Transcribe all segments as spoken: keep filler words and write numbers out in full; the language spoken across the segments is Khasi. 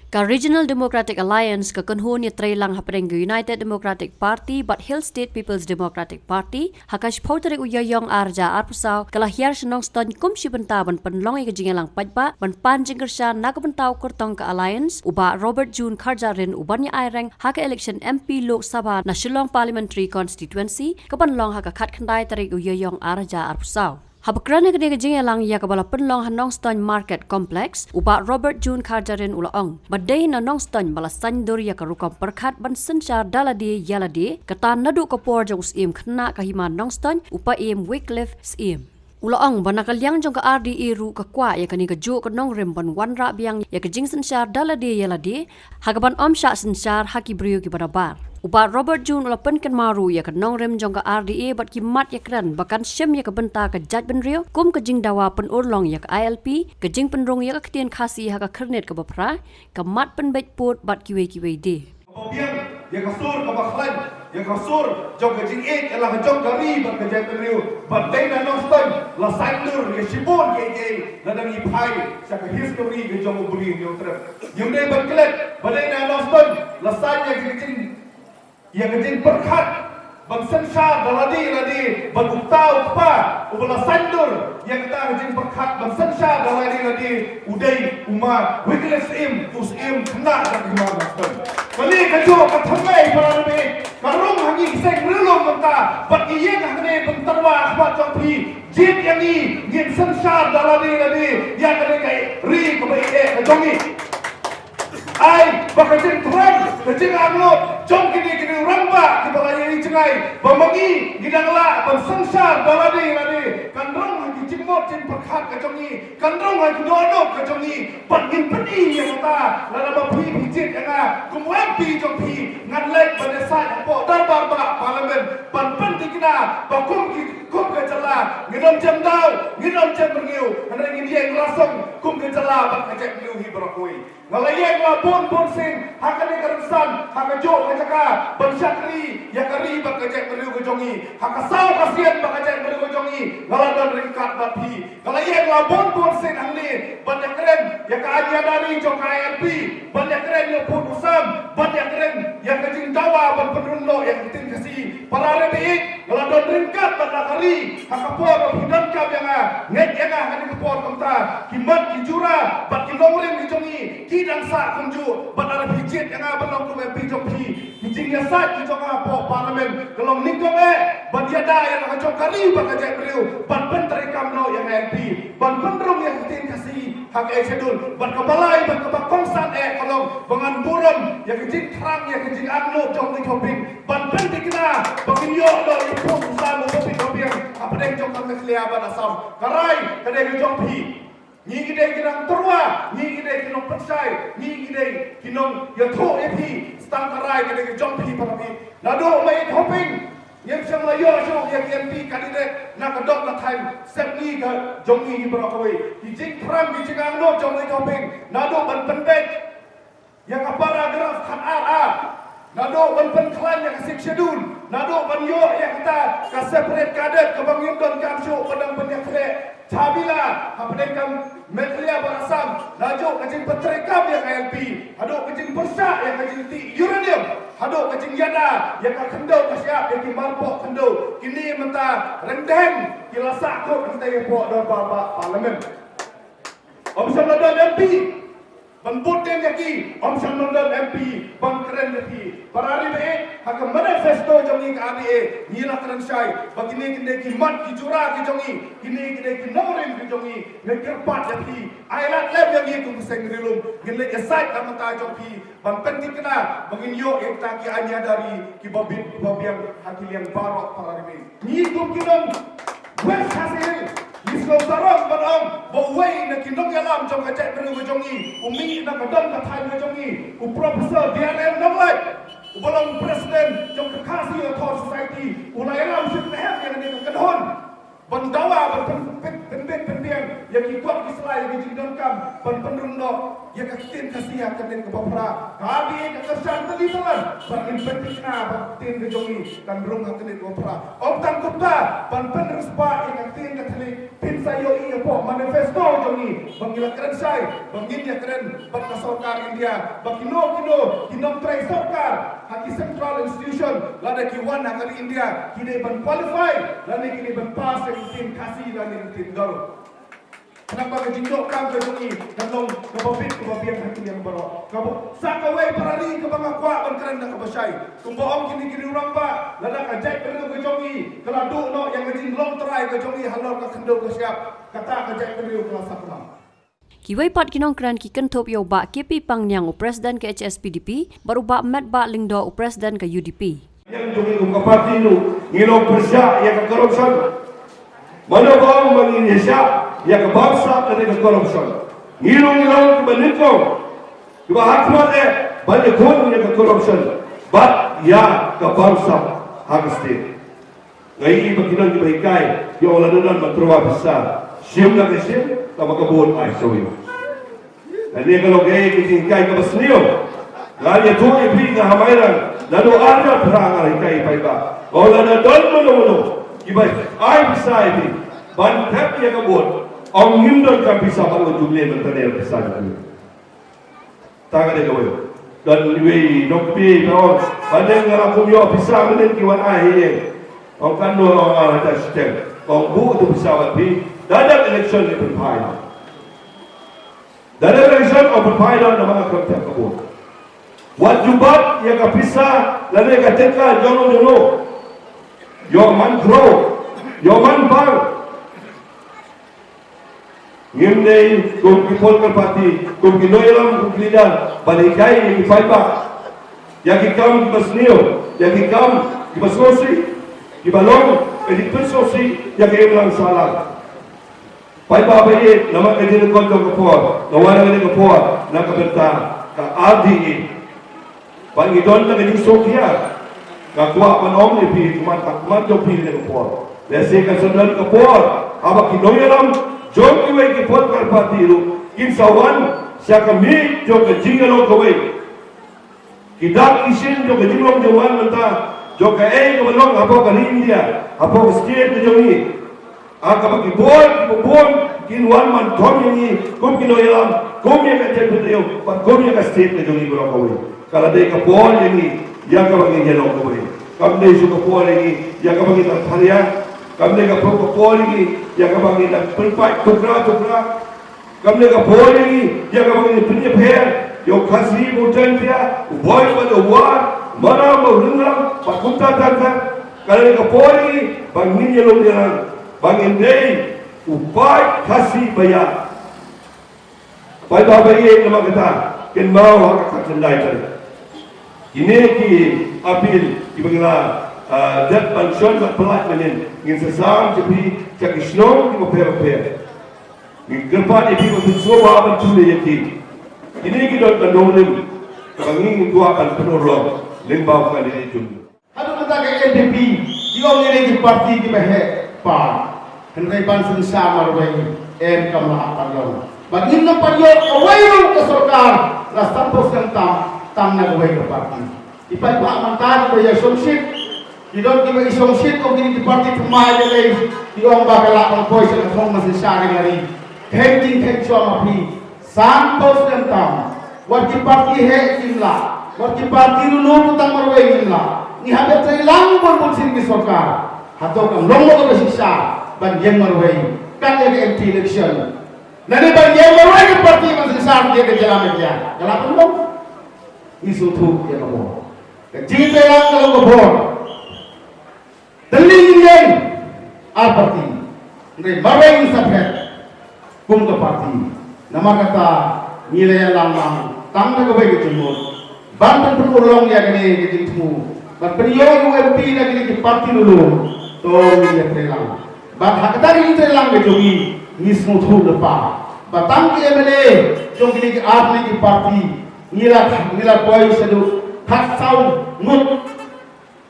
Ka Regional Democratic Alliance ka kynhun ïatreilang hapdeng ka United Democratic Party bad Hill State People's Democratic Party, ha ka shiphew tarik u Ïaïong ar hajar arphew saw, ka la hiar sha Nongstoiñ kum shi bynta ban pynlong ïa ka jingïalang paidbah, ban pan jingkyrshan na ka bynta u kyrtong ka Alliance, u Bah Robert June Kharjahrin, u ban ïa aireng ha ka election M P Lok Sabha na Shillong Parliamentary Constituency, ka ban long ha ka khatkhyndai tarik u Ïaïong ar hajar arphew saw. Haba kren ha kane ka jingïalang ïa kaba la pynlong ha Nongstoiñ Market Complex, u Bah Robert June Kharjahrin u la ong ba dei na Nongstoiñ ba la saiñdur ïa ka rukom pyrkhat ban synshar da lade ïa lade, kata naduh ka por jong u Syiem Khynnah ka Hima Nongstoiñ, u Bah Im Wycliffe Syiem. U la ong ba na ka liang jong ka R D A ruh ka kwah ïa kane kajuh ka nongrim ban wanrah biang ïa ka jingsynshar da lade ïa lade, ha kaban ym shah synshar ha ki briew kiba nabar. U Bah Robert June u la pynkynmaw ruh ïa ka nongrim jong ka R D A bad ki mat ïakren ba kan shim ïa ka bynta ka jaitbynriew kum ka jingdawa pynurlong ïa ka I L P, ka jingpynrung ïa ka ktien Khasi ha ka khyrnit kaba phra, ka mat pynbeit pud bad kiwei kiwei de. Kaba biang ïa ka sur kaba khlaiñ, ïa ka sur jong ka jingïeit ïa la ka jong ka ri bad ka jaitbynriew, bad dei na Nongstoiñ la saiñdur ïa shibun kiei kiei, la dang ïa phai sha ka history ka jong u briew Hynñiewtrep. Ngim dei ban klet ba dei na Nongstoiñ la saiñ ïa ka jing, ïa ka jingpyrkhat ban synshar da lade lade, bad uta u kpa uba la saiñdur ïa kata ka jingpyrkhat ban synshar da lade lade u dei u Ma Wycliffe Syiem, u Syiem Khynnah jong ka Hima Nongstoiñ. Kane kajuh ka thymmai para ri, ka rung ha ngi ki seng ri lum mynta, bad ngi ïeng hangne ban tyrwa ha khmat jong phi, jied ïa ngi ngin synshar da lade lade ïa kane ka ri kaba ïeit ka jong ngi. Ai ba ka jingthrang, ka jingangnud jong kine kine rangbah kiba la ïai jngai ba ma ngi ngi dang lah ban synshar da lade lade, kan rung ha ki jingmut jingpyrkhat ka jong ngi, kan rung ha ki dohnud ka jong ngi, bad ngin pyni ïa kata lada ma phi phi jied ïa nga kum u M P jong phi, ngan leit ban ïasaid hapoh dorbar bah Parliament ban pynthikna ba kum ki, kum ka jylla ngin ym jem daw, ngin ym jem rngiew, hynrei ngin ïeng rasong kum ka jylla bad ka jaitbynriew hi baroh kawei. Nga la ïeng la bun bun sien ha kane ka rynsan, ha kajuh ka jaka ban shakri ïa ka ri bad ka jaitbynriew ka jong ngi. Ha ka saw ka sien bad ka jaitbynriew ka jong ngi nga la don ryngkat bad phi. Nga la ïeng la bun bun sien hangne ban ïakren ïa ka aiñ ïada ri jong ka I L P, ban ïakren ïa u pud u sam, ban ïakren ïa ka jingdawa ban pynrung noh ïa ka ktien Khasi. Para ri baieit, nga la don ryngkat bad la ka ri ha ka por ba phi donkam ïa nga. Ngeit ïa nga ha kane ka por kumta, ki mat ki jura bad ki nongrim ki jong ngi ki dang sah kumjuh, bad lada phi jied ïa nga ban long kum u M P jong phi, ki jingïasaid ki jong nga hapoh Parliament ka long nyngkong eh ban ïada ïa la ka jong ka ri bad ka jaitbynriew, ban pyntreikam noh ïa ka I L P, ban pynrung ïa ka ktien Khasi ha ka Eighth Schedule, bad kaba lai bad kaba kongsan eh ka long ba ngan burom ïa ka jingthrang ïa ka jingangnud jong U Nongthymmai, ban pynthikna ba ngin ïoh noh ïa u pud u sam uba bit uba biang hapdeng jong ka Meghalaya bad Assam. Ka rai ka dei ka jong phi. Ngi ki dei ki nongtyrwa, ngi ki dei ki nongpynshai, ngi ki dei ki nongïathuh ïa phi. Tang ka rai ka dei ka jong phi para ri. Naduh ma ïeit hoping ngim shym la ïoh shuh ïa ki M P candidate na ka dong ka thaiñ sepngi ka jong ngi hi baroh kawei. Ki jingthrang ki jingangnud jong U Nongthymmai naduh ban pynbeit ïa ka paragraph khatar A, naduh ban pynkhlaiñ ïa ka Sixth Schedule, naduh ban ïoh ïa kata ka separate cadet kaba ngim donkam shuh ban dang pynïakhleh cha bila hapdeng ka Meghalaya bad Assam, naduh ka jingpyntreikam ïa ka I L P, haduh ka jingpyrshah ïa ka jingtih uranium, haduh ka jingïada ïa ka khyndew ka shyiap ïa ki marpoh khyndew, kine mynta ryndeng ki la sahkut hangtei hapoh dorbar bah Parliament. Ym shym la don M P ban bud dien ïa ki, ym shym la don M P ban kren ïa ki. Para ri baieit, ha ka manifesto jong ngi ka R D A ngi la kren shai ba kine kine ki mat ki jura ki jong ngi, kine kine ki nongrim ki jong ngi, ngi kyrpad ïa phi, ai lad lem ïa ngi kum ki seng ri lum, ngin leit ïasaid na ka bynta jong phi ban pynthikna ba ngin ïoh ïa kita ki aiñ ïada ri kiba bit ba biang ha ki liang baroh para ri baieit. Ngi kum ki nong West Khasi Hills ngi sngewsarong ban ong ba uwei na ki nongïalam jong ka jaitbynriew ka jong ngi, u mih na ka dong ka thaiñ ka jong ngi, u Professor B R M Nonglait, uba long president jong ka Khasi Author Society, u la ïalam shiphew ïa kane ka kynhun ban dawa ban pyn, pyn, pynbit pynbiang ïa ki kot ki sla, ïa ki jingdonkam ban pynrung noh ïa ka ktien Khasi ha ka ktien kaba phra. Ka R D A ka kyrshan tylli tyllan ban ngin pynthikna ba ka ktien ka jong ngi kan rung ha ka ktien kaba phra. Ym tang kumta, ban pynriewspah ïa ka ktien ka thylliej, phin sa ïohi ïa Manifesto jong ngi ba ngi la kren shai ba ngin ïa kren bad ka sorkar India ba kino kino ki nongtrei sorkar ha ki central institution lada ki wan ha ka ri India ki dei ban qualify lane ki dei ban pass ïa ka ktien Khasi lane ka ktien Garo. Khnang ba ka jingdonkam ka jong ngi kan long kaba bit kaba biang ha ki liang baroh. Kaba sa kawei para ri kaba nga kwah ban kren da kaba shai. Kumba ong kine ki rangbah, lada ka jaitbynriew ka jong ngi ka la duh noh ïa ka jinglong trai ka jong ngi halor ka khyndew ka shyiap, kata ka jaitbynriew ka la sakma. Kiwei pat ki nongkren ki kynthup ïa u Bah K P Pangniang, u President ka H S P D P, bad u Bah Metbah Lyngdoh, u President ka U D P. Yang jong ngi kum ka party ruh ngi long pyrshah ïa ka corruption. Mano ba ong ba ngin ïa shah ïa ka bamsap lane ka corruption. Ngi ruh ngi long kiba nyngkong kiba ha khmat eh ban ïakhun ïa ka corruption bad ïa ka bamsap ha ka state. Nga ïohi ba ki don kiba hikai, ki ong lada don ban tyrwa pisa, shim la ka shim, kaba ka bun ai sawi. Kane ka long kaei ka jinghikai kaba sniew. Nga ïathuh ïa phi nga ha Mairang, naduh ar hajar phra nga la hikai ïa i paidbah. Ong lada don mano mano kiba ai pisa ïa phi ban thep ïa ka vote, ong ngim donkam pisa, bad nga ju leh mynta ne pisa jong ngi. Ta ka dei kawei. Don iwei i nongkynmaw ba ong, ba dei nga la kum ïoh pisa mynnin ki wan ai hi ïeng. Ong katno, ong ar hajar shiteng. Ong buh tu pisa bad phi. Da dep election ki pynphai. Da dep election ong pynphai, don namar nga khlem thep ka vote. Wat ju bat ïa ka pisa lane ka tyngka jong no jong no. Ïoh man kro, ïoh man bang. Ngim dei kum ki political party, kum ki nongïalam, kum ki leader ban hikai ïa ki paidbah ïa ki kam kiba sniew, ïa ki kam kiba sngewsih, kiba long ka jingpynsngewsih ïa ka imlang sahlang. Paidbah ba ïeit, namar ka jingkot jong ka por, nga wan ha kane ka por na ka bynta ka R D A. Ba ngi don na ka jingsngewkhia. Nga kwah ban ong ïa phi, kumne, kumne jong phi ha kane ka por. Lehse kan sa don ka por haba ki nongïalam jong kiwei ki political party ruh kin sa wan sha ka miej jong ka jingïalong kawei. Ki dak ki shin jong ka jinglong jong wan mynta, jong kaei kaba long hapoh ka ri India, hapoh ka state ka jong ngi. Ha kaba ki bor kiba bun kin wan ban thom ïa ngi kum ki nongïalam, kum ïa ka jaitbynriew bad kum ïa ka state ka jong ngi baroh kawei. Ka la dei ka por ïa ngi ïa kaba ngin ïalong kawei. Kam dei shuh ka por ïa ngi ïa kaba ngin nang pharia. Kam dei ka por, ka por ïa ngi ïa kaba ngin nang pynpait tukra tukra. Kam dei ka por ïa ngi ïa kaba ngin pynïapher ïa u Khasi bad u Jaiñtia, u Bhoi bad u War, u Maram bad u Lyngngam bad kumta kumta. Ka dei ka por ïa ngi ba ngin ïalum ïalang, ba ngin dei u paid Khasi ba ïa. Paidbah ba ïeit, namar kata kynmaw ha ka khyndai tarik. Kine ki appeal kiba ngi la, ah, dep ban shon bad pyllait mynnin, ngin sa sam sha phi sha ki shnong kiba pher bapher. Ngi kyrpad ïa phi ban pynsngewbha ban pule ïa ki. Kine ki don ka nongrim kaba ngi ngi kwah ban pynurlong lyngba u candidate jong ngi. Haduh mynta ka N P P ki ong ngi dei ki party kiba heh pat. Hynrei ban synshar marwei em, kam lah ban long. Bad ngim nang pat ïoh kawei ruh ka sorkar la sanphew snem tam tang na kawei ka party. Ki paidbah mynta kiba ïa shongshit, ki don kiba ïa shongshit kum kine ki party thymmai, ki lei, ki ong ba ka lah ban poi sha ka thong ban synshar ïa ka ri. Kheiñ jingkheiñ shuwa ma phi, sanphew snem tam, wat ki party heh ngim lah, wat ki party lulu tang marwei ngim lah. Ngi hap ïa trei lang bun bun sien ki sorkar. Hato kam long mo kaba shisha ban ïeng marwei kat ïa ka M P election? Lane ban ïeng marwei ki party ban synshar ïa ka jylla India? Ka lah ban long? Ngi sngewthuh ïa ka bor. Ka jingtreilang ka long ka bor. Dang ïeng ar party, hynrei marwei ngin sa phet kum ka party. Namar kata ngi la ïalang lang tang da kawei ka jingmut ban pynurlong ïa kane ka jingthmu, ban pynïoh ïa u M P na kine ki party lulu. To ngin ïatreilang. Bad ha kata ka jingtreilang ka jong ngi, ngi sngewthuh lypa ba tang ki M L A jong kine ki ar tylli ki party ngi la, ngi la poi shaduh khatsaw ngut,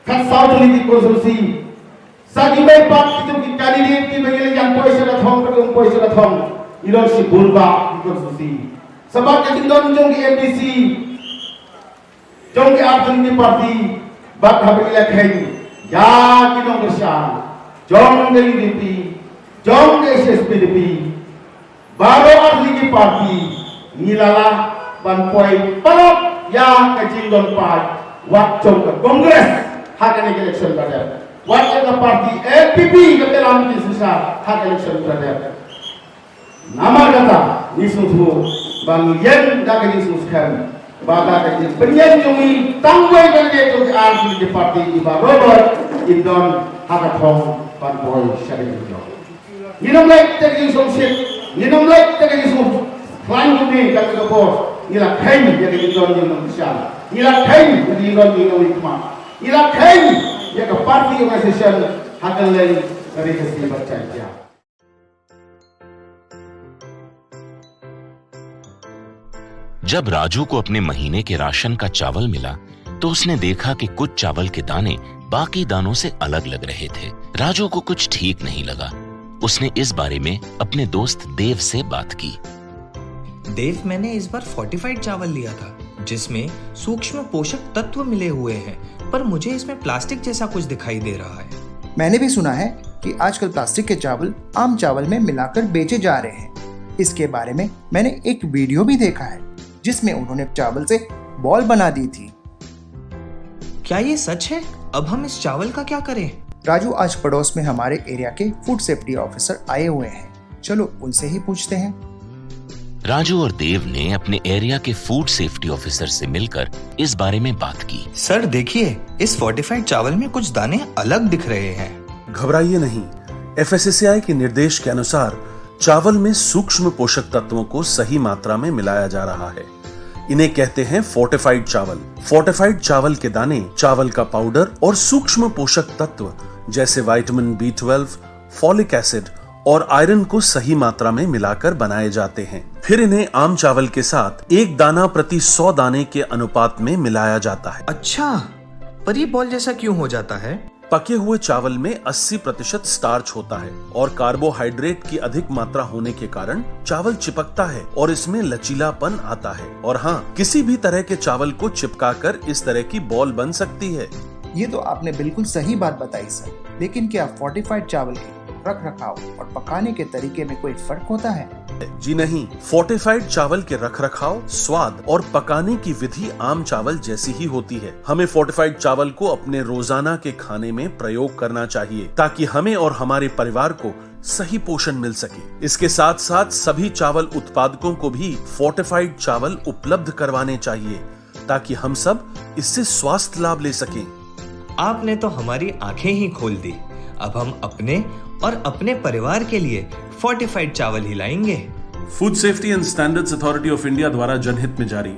khatsaw tylli ki constituency. Sa kiwei pat ki jong ki candidate kiba ngi la ïa poi sha ka thong, ka jong poi sha ka thong, ngi don shibun bah ki constituency. Sa bad ka jingdon jong ki M D C jong ki ar tylli ki party, bad haba ngi la kheiñ ïa ki nongkyrshan jong ka U D P, jong ka H S P D P, Baroh artylli ki party ngi la lah ban poi paralok ïa ka jingdon paid, wat jong ka Congress ha kane ka election ba dep, wat ïa ka party N P P kaba lam ki shisha ha ka election ba dep. Namar kata ngi sngewthuh ba ngi ïeng da ka jingsngewskhem ba da ka jingpynïeng jong ngi tang wei kane jong ki artylli ki party kiba baroh kin don ha ka thong ban poi sha ka jingïoh. Ngin ym leit da ka jingsngewsih, ngin ym leit da ka jingsngewkhlaiñ kumne, katba ka por ngi la kheiñ ïa ka jingdon jingdon kyrshan, ngi la kheiñ ïa ka jingdon jingdon jingkhmat, ngi la kheiñ ïa ka party organisation ha kylleng ka ri Khasi bad Jaiñtia. जब राजू को अपने महीने के राशन का चावल मिला, तो उसने देखा कि कुछ चावल के दाने बाकी दानों से अलग लग रहे थे। राजू को कुछ ठीक नहीं लगा। उसने इस बारे में अपने दोस्त देव से बात की। देव, मैंने इस बार फोर्टिफाइड चावल लिया था, जिसमें सूक्ष्म पोषक तत्व मिले हुए हैं, पर मुझे इसमें प्लास्टिक जैसा कुछ दिखाई दे रहा है। मैंने भी सुना है कि आजकल प्लास्टिक के चावल आम चावल में मिलाकर बेचे जा रहे हैं। इसके बारे में मैंने एक वीडियो भी देखा है, जिसमें उन्होंने चावल से बॉल बना दी थी। क्या ये सच है? अब हम इस चावल का क्या करें? राजू, आज पड़ोस में हमारे एरिया के फूड सेफ्टी ऑफिसर आए हुए हैं, चलो उनसे ही पूछते हैं। राजू और देव ने अपने एरिया के फूड सेफ्टी ऑफिसर से मिलकर इस बारे में बात की। सर, देखिए, इस फोर्टिफाइड चावल में कुछ दाने अलग दिख रहे हैं। घबराइए नहीं, एफएसएसएआई के निर्देश के अनुसार चावल में सूक्ष्म पोषक तत्वों को सही मात्रा में मिलाया जा रहा है। इन्हें कहते हैं फोर्टिफाइड चावल। फोर्टिफाइड चावल के दाने, चावल का पाउडर और सूक्ष्म पोषक तत्व जैसे vitamin B twelve, folic acid और आयरन को सही मात्रा में मिलाकर बनाए जाते हैं। फिर इन्हें आम चावल के साथ एक दाना प्रति सौ दाने के अनुपात में मिलाया जाता है। अच्छा, पर ये बॉल जैसा क्यों हो जाता है? पके हुए चावल में अस्सी प्रतिशत स्टार्च होता है और कार्बोहाइड्रेट की अधिक मात्रा होने के कारण चावल चिपकता है और इसमें लचीलापन आता है। और हाँ, किसी भी तरह के चावल को चिपकाकर इस तरह की बॉल बन सकती है। ये तो आपने बिल्कुल सही बात बताई सर, लेकिन क्या फोर्टिफाइड चावल के रख रखाव और पकाने के तरीके में कोई फर्क होता है? जी नहीं, फोर्टिफाइड चावल के रखरखाव, स्वाद और पकाने की विधि आम चावल जैसी ही होती है। हमें फोर्टिफाइड चावल को अपने रोजाना के खाने में प्रयोग करना चाहिए, ताकि हमें और हमारे परिवार को सही पोषण मिल सके। इसके साथ साथ सभी चावल उत्पादकों को भी फोर्टिफाइड चावल उपलब्ध करवाने चाहिए, ताकि हम सब इससे स्वास्थ्य लाभ ले सकें। आपने तो हमारी आंखें ही खोल दी। अब हम अपने और अपने परिवार के लिए फोर्टिफाइड चावल ही लाएंगे। Food Safety and Standards Authority of India द्वारा जनहित में जारी।